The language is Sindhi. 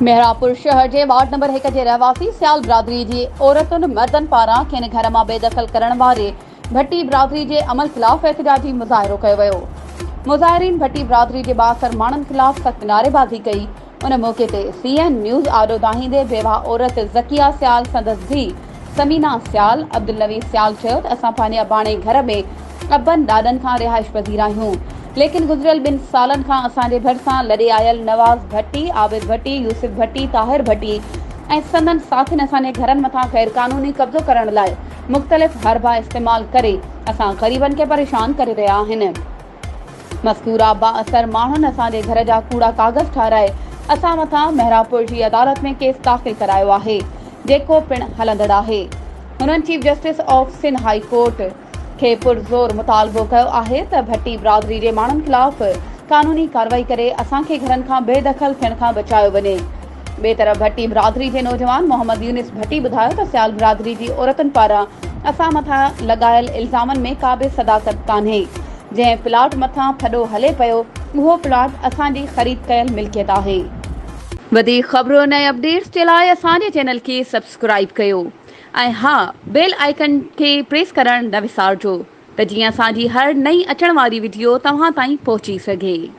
محرابپور شهر جي وارڊ نمبر هڪ جي رهواسي سيال برادري جي عورتن مردن پاران کين گهر مان بي دخل ڪرڻ واري ڀٽي برادري جي عمل خلاف احتجاجي مظاهرو ڪيو ويو. مظاهرين ڀٽي برادري جي بااثر ماڻهن خلاف سخت نعريبازي ڪئي. ان موقعي تي سي اين نيوز آڏو دانهيندي بيواهه عورت ذڪيه سيال سندس ڌيء ثمينه سيال، عبدالنبي سيال چيو ته اسان پنهنجي اباڻي گهر ۾ ابن ڏاڏن کان رهائش پذير آهيون ليڪن گذريل ٻن سالن کان اسان جي ڀرسان لڏي آيل نواز ڀٽي، عابد ڀٽي، يوسف ڀٽي، طاهر ڀٽي ۽ سندن ساٿين اسان جي گهرن مٿان غيرقانوني قبضو ڪرڻ لاء مختلف حربا استعمال ڪري اسان غريبن کي پريشان ڪري رهيا آهن. مذڪوره بااثر ماڻهن اسان جي گهر جا ڪوڙا ڪاغذ ٺاهرائي اسان مٿان محرابپور جي عدالت ۾ ڪيس داخل ڪرايو آهي جيڪو پڻ هلندڙ آهي. هنن chief justice of Sindh high court کي پرزور مطالبو ڪيو آهي ته ڀٽي برادري جي ماڻهن خلاف قانوني ڪارروائي ڪري اسان کي گهرن کان بي دخل ٿيڻ کان بچايو وڃي. ٻئي طرف ڀٽي برادري جي نوجوان محمد يونس ڀٽي ٻڌايو ته سيال برادري جي عورتن پاران اسان مٿان لڳايل الزامن ۾ ڪا به صداقت ڪانهي، جنهن پلاٽ مٿان ڦڏو هلي پيو اهو پلاٽ اسان جي خريد ڪيل ملڪيت آهي. وڌيڪ خبرن ۽ اپڊيٽس جي لاء اسان جي چينل کي سبسڪرائيب ڪيو ۽ ها بيل آئيڪن کي پريس ڪرڻ نه وسارجو ته جيئن اسان جي هر نئين اچڻ واري وڊيو توهان تائين پهچي سگهي.